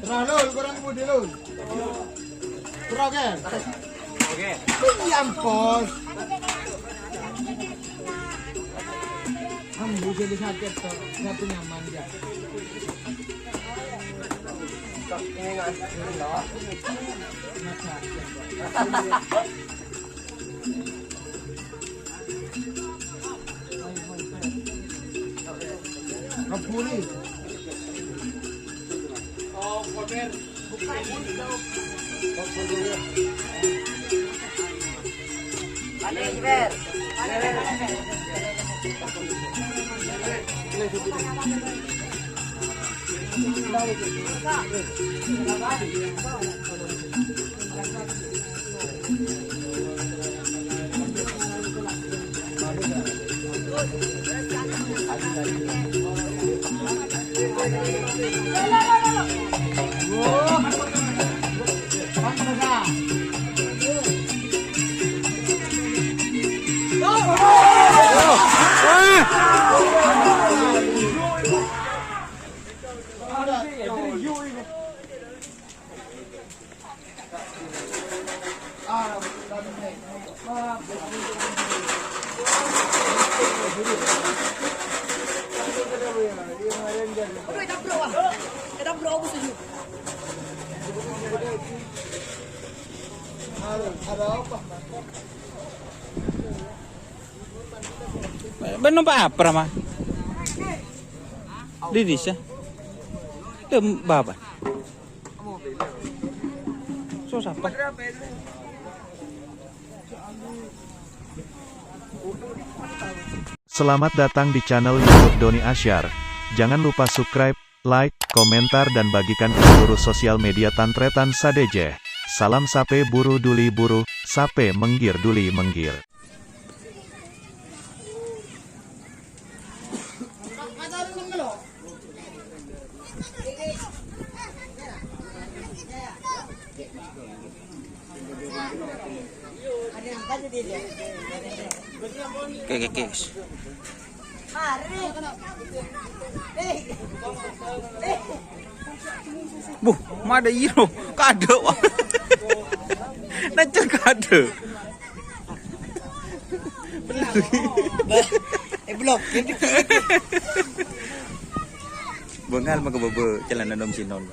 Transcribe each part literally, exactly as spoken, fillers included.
Terus, Lul, korang budi, Lul. Terus, Ken. Oke. Iya, Bos. Ambu jadi sakit, tuh. Satu nyaman, ya. Ini nggak, ini loh. Bân nompa' apa, Rama? Di disa. Dem, baba. Susah, Pak. Selamat datang di channel YouTube Doni Asyar. Jangan lupa subscribe, like, komentar dan bagikan ke seluruh sosial media tan-trètan sadhâjâ. Salam sapè buru duli buru, sapè mèngghir duli mèngghir. Oke, oke, oke. Buh, madâ iro, kadâ', wah. Nècèr kadâ'. Bener. Bah, eh, blok. Bângal maka bâbâ calana nom sinol.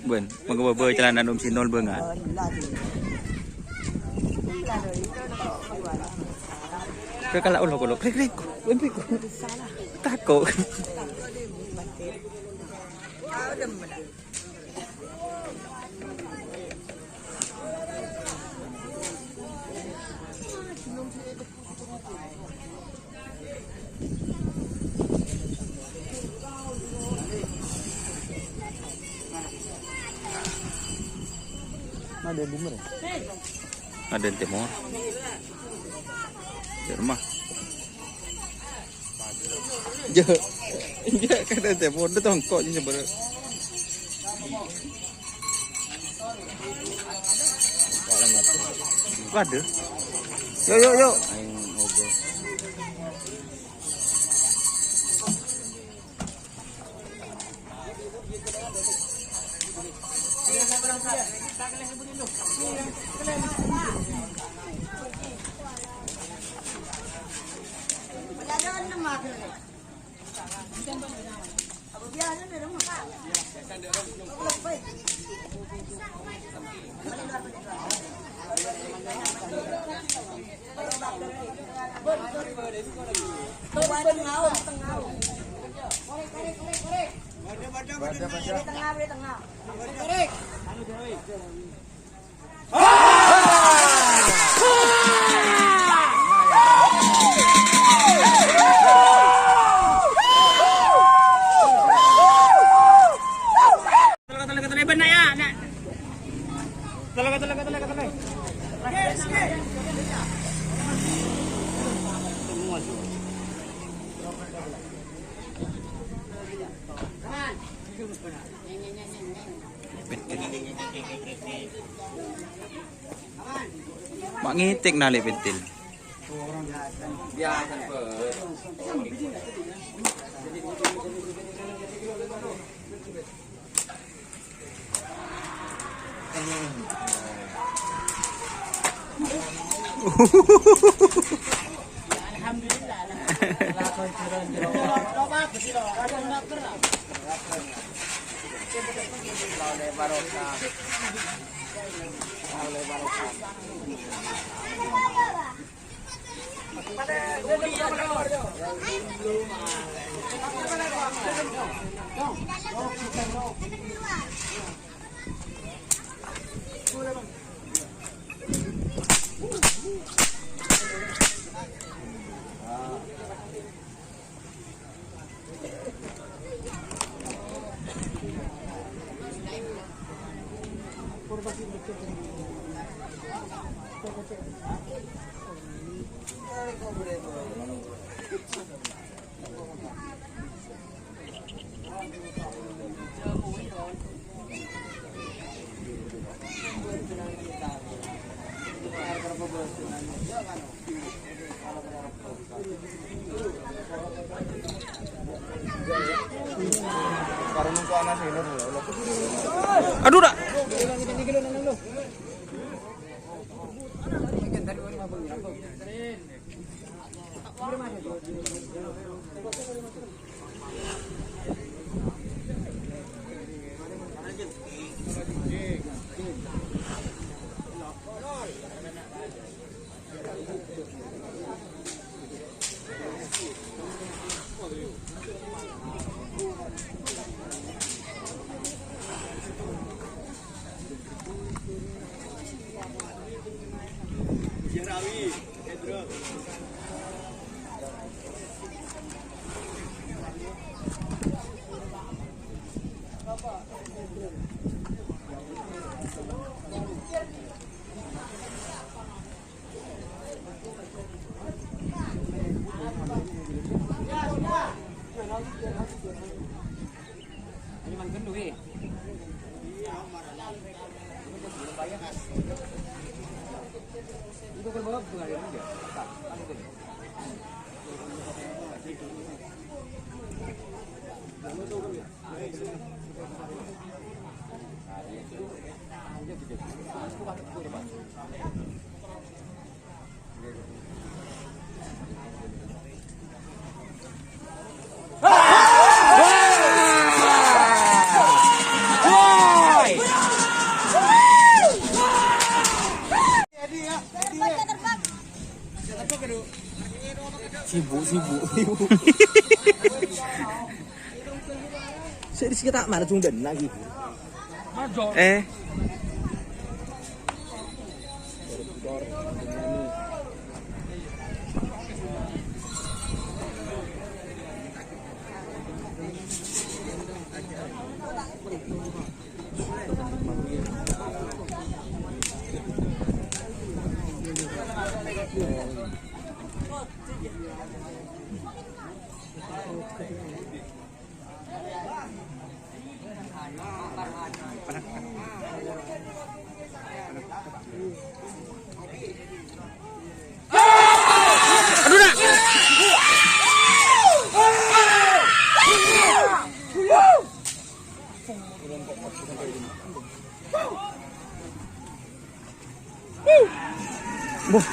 Bân, maka bâbâ calana nom sinol bângal. Kè kala' ulo kolo, krik krik, krik krik. Tako'. Ada di mana? Ada di timur. Di rumah. Jâ, jâ, kadâ' tè, poḍâ tongko' jâ sebenarnya. Waduh. Yuk, yuk, yuk. Ma' ngètèk nalè' pentil. Aduh, dak. Sibuk, sibuk, sibuk. Sè rizki ta' mana cung dâna' ghi. Eh. Aduh, nak. Boh.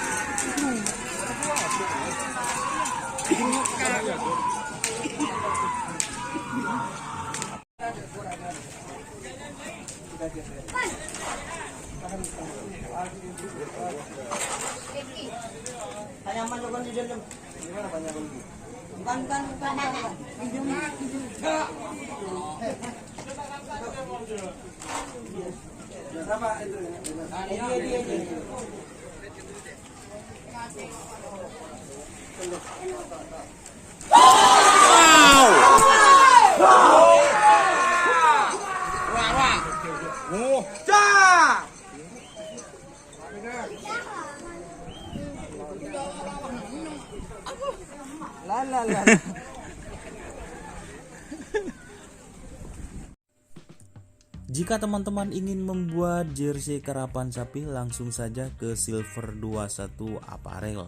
Jika teman-teman ingin membuat jersey Karapan Sapi, langsung saja ke Silver dua satu Apparel.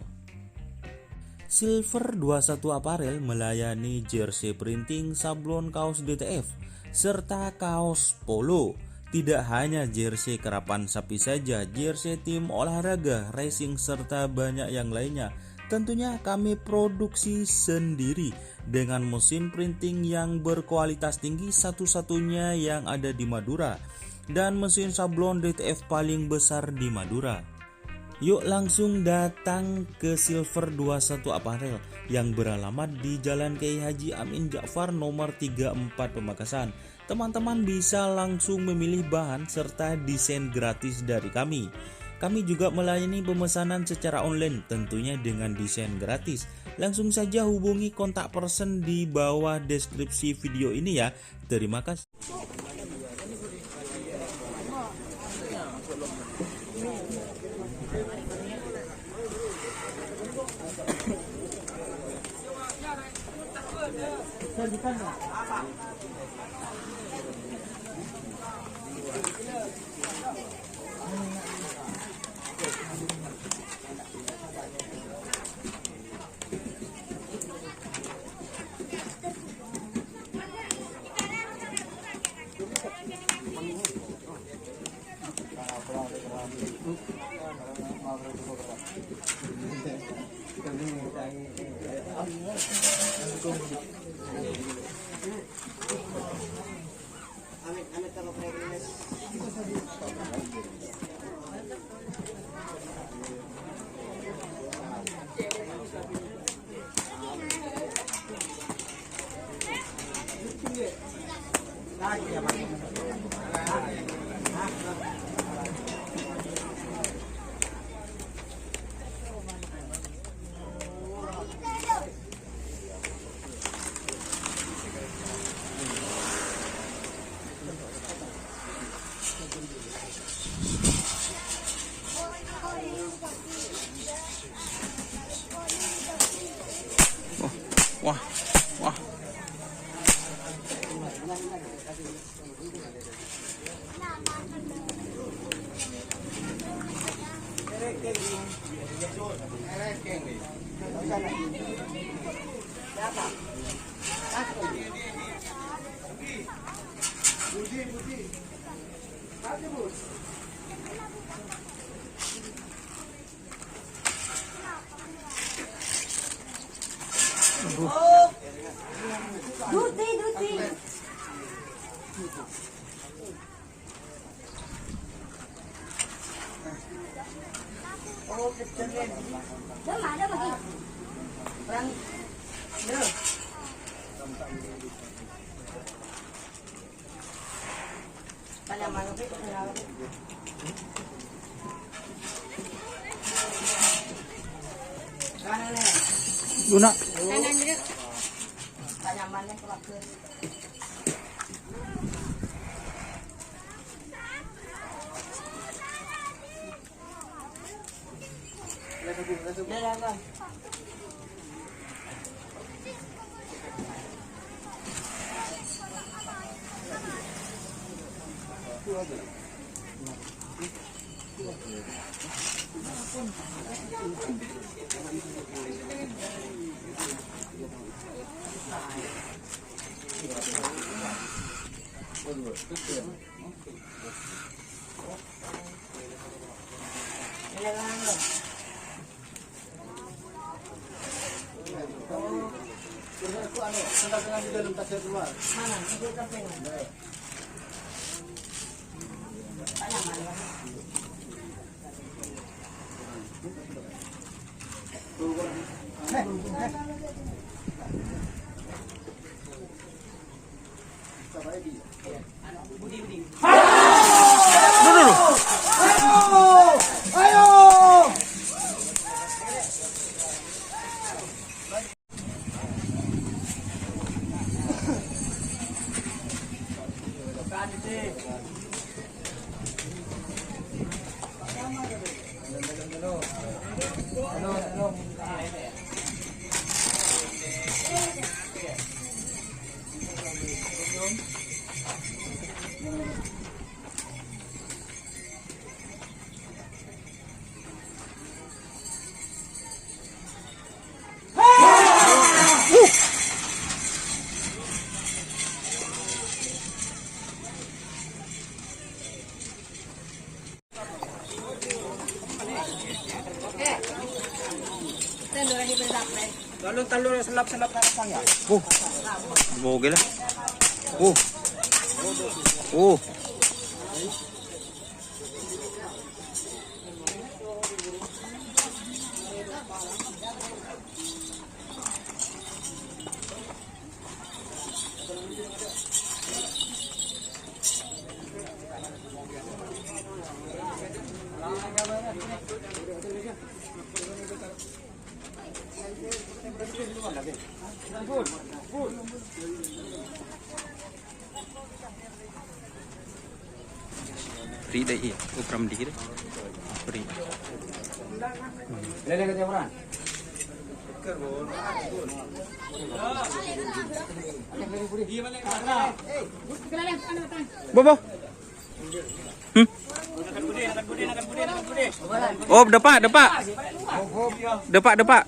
Silver dua satu Apparel melayani jersey printing, sablon kaos D T F, serta kaos polo. Tidak hanya jersey karapan sapi saja, jersey tim olahraga, racing, serta banyak yang lainnya. Tentunya kami produksi sendiri dengan mesin printing yang berkualitas tinggi, satu-satunya yang ada di Madura, dan mesin sablon D T F paling besar di Madura. Yuk langsung datang ke Silver dua satu Apparel yang beralamat di Jalan Kiai Haji Amin Ja'far nomor tiga empat Pamekasan. Teman-teman bisa langsung memilih bahan serta desain gratis dari kami. Kami juga melayani pemesanan secara online, tentunya dengan desain gratis. Langsung saja hubungi kontak person di bawah deskripsi video ini ya. Terima kasih. Wah, wah, wah. Duti, duti. Dama, dama, Ki. Perang. Yo. Guna. Kanan dulu. Telur selap-selap kanan saya. Uh. Bogel. Uh. Uh. Ri dai, iya. Upram dikit. Ri. Bo, bo. Hmm? Oh, depa', depa'. Depa', depa'.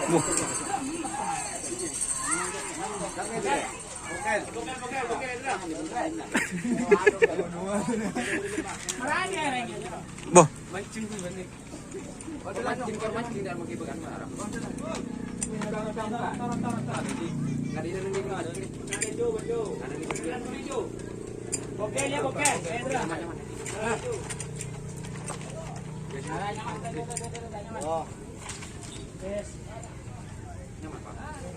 Wah. Boh.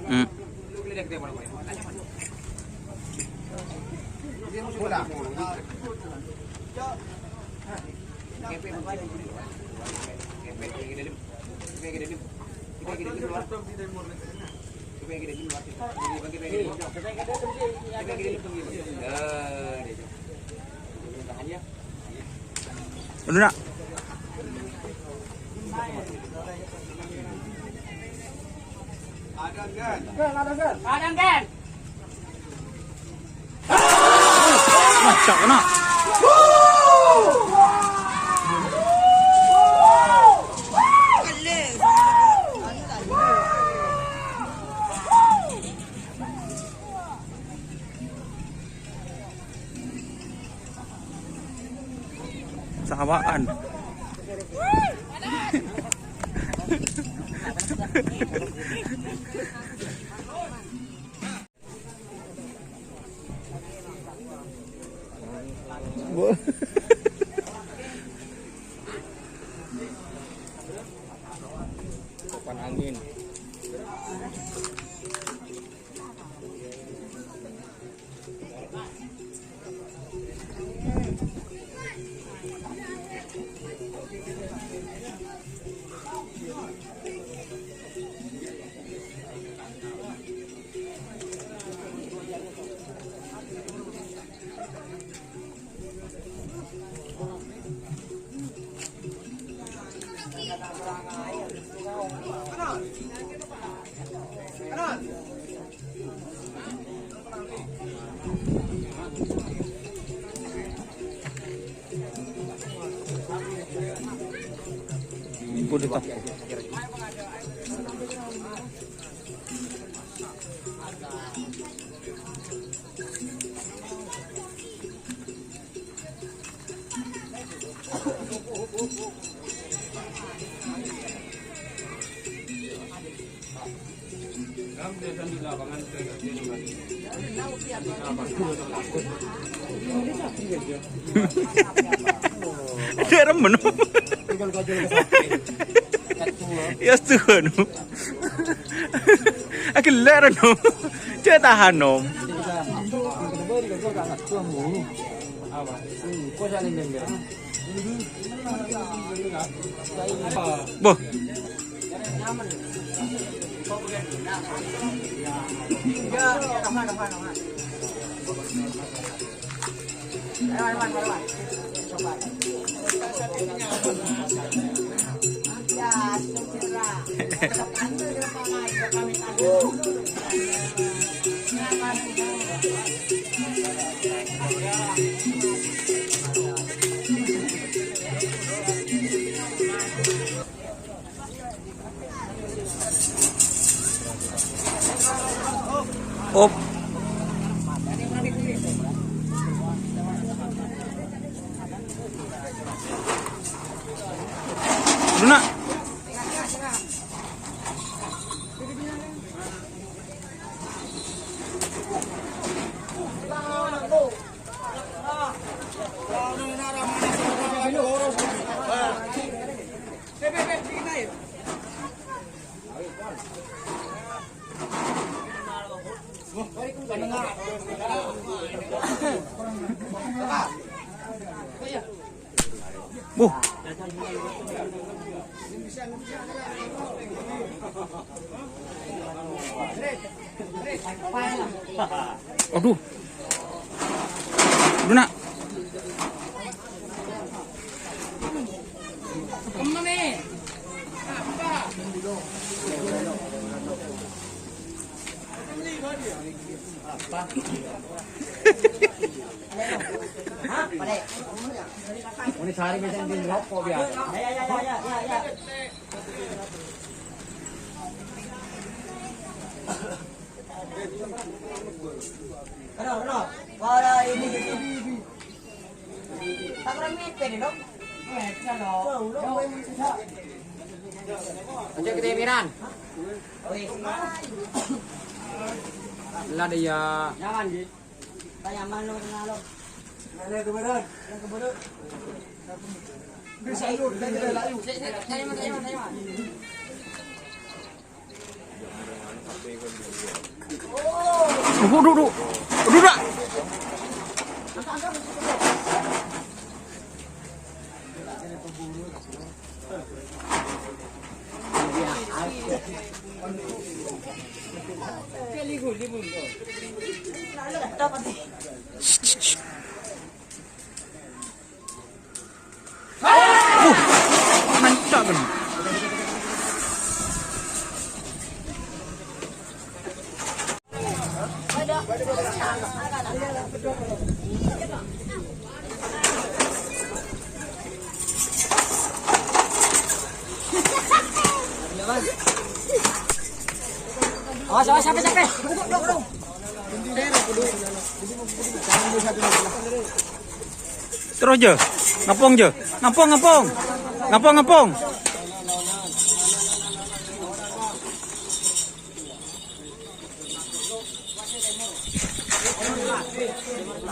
Hmm. Udah, nak. Wah, cak kena. Sawaan. Topan angin. Ibu ditepuk. Cek remen. Ya, setuju, no. Aku ler, no. Cek tahan, no. Boh. Op. Duna. Buh. Aduh. Aduh, Nak. Aja' kete piran. Lah dia. Nyaman, Ji. Nyaman lo, kenal lo. Yang keburu. Bisa lu, kita tidak layu. Saya, saya, saya, saya. Duh, duh, duh. Duh, dah. Uh, mantap kan. Awas, awas, sampai, sampai. Terus, Jo. Ngampong, Jo. Ngampong, ngampong. Ngampong, ngampong.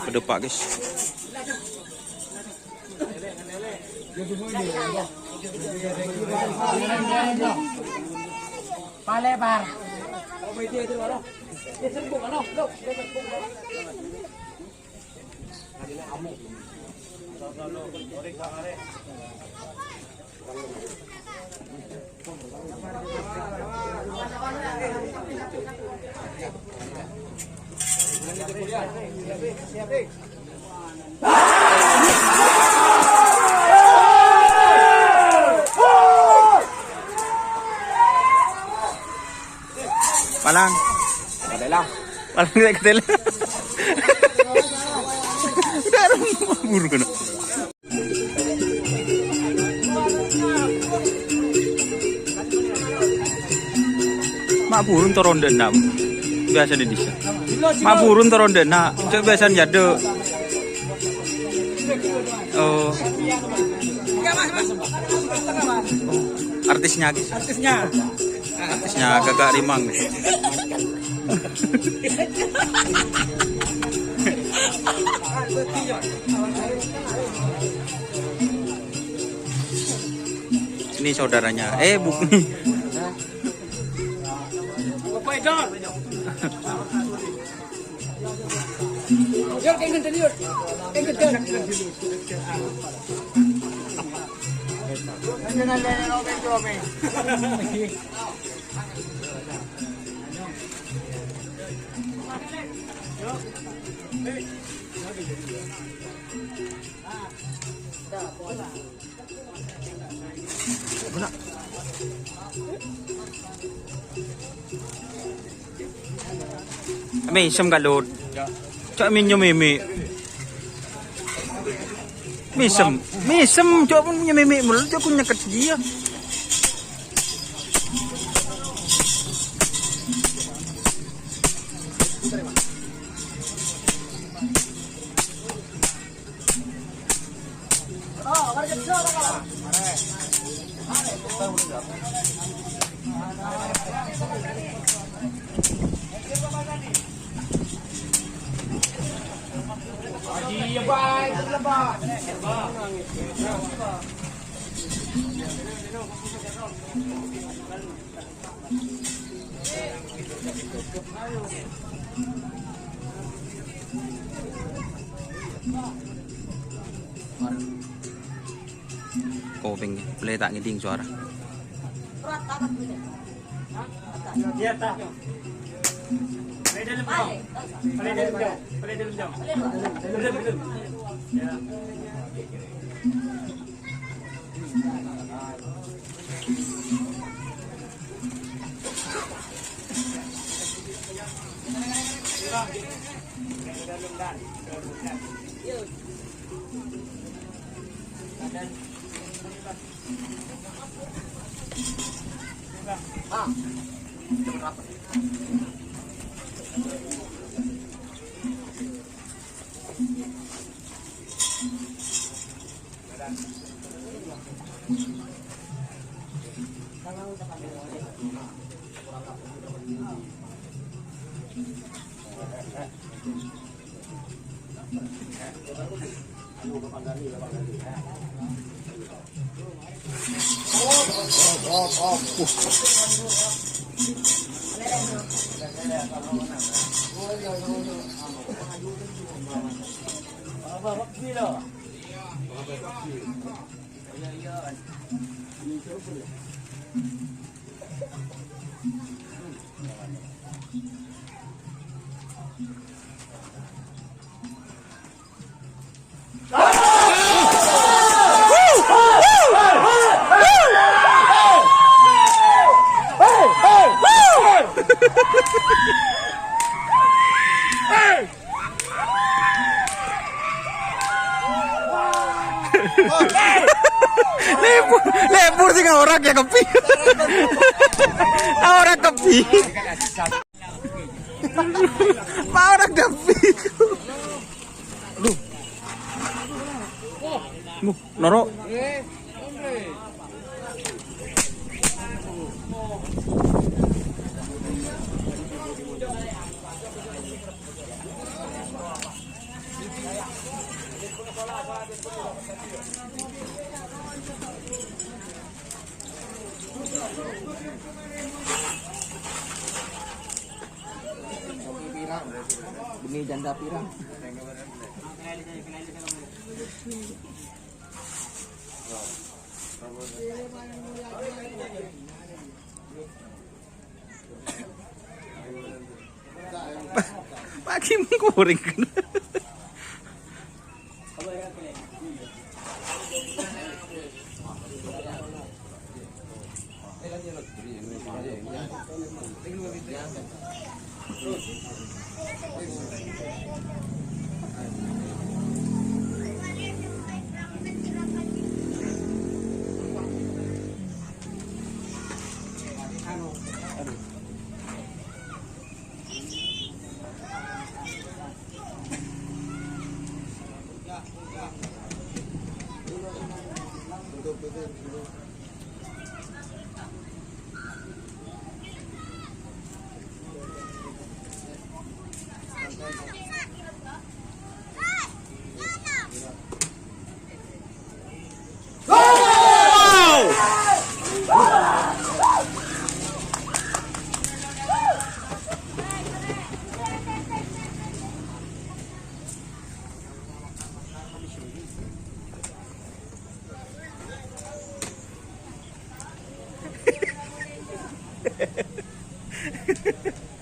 Kedepak, guys. Palebar. Palang. Adalah. Palang, tidak ketela. Buru kena. Ma' burun to ronde enna'. Biasa di desa. Ma' burun to ronde enna'. Cek biasa nyade. Oh. Artisnya, guys. Artisnya. Artisnya Kakak Rimang. Ini saudaranya. Eh, bukan. Yuk, yang kenceng, yuk. Yang kenceng. Mesem kalut. Cak minyo meme. Mesem, mesem, cak pun minyo meme mulu, cak pun nyeket dia. Kopèng, polè ta' ngèdhing sowara. Di atas. Paling dalam, Jong. Paling dalam, Jong. Paling dalam, Jong. Belum, belum. Ya. Lebur, lebur sing ora ya kepi. Ora kepi. Ora kepi. Aduh. Mu, noro. Bini janda pirang? Pagi mengkuring.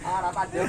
Ah, rapat, yo.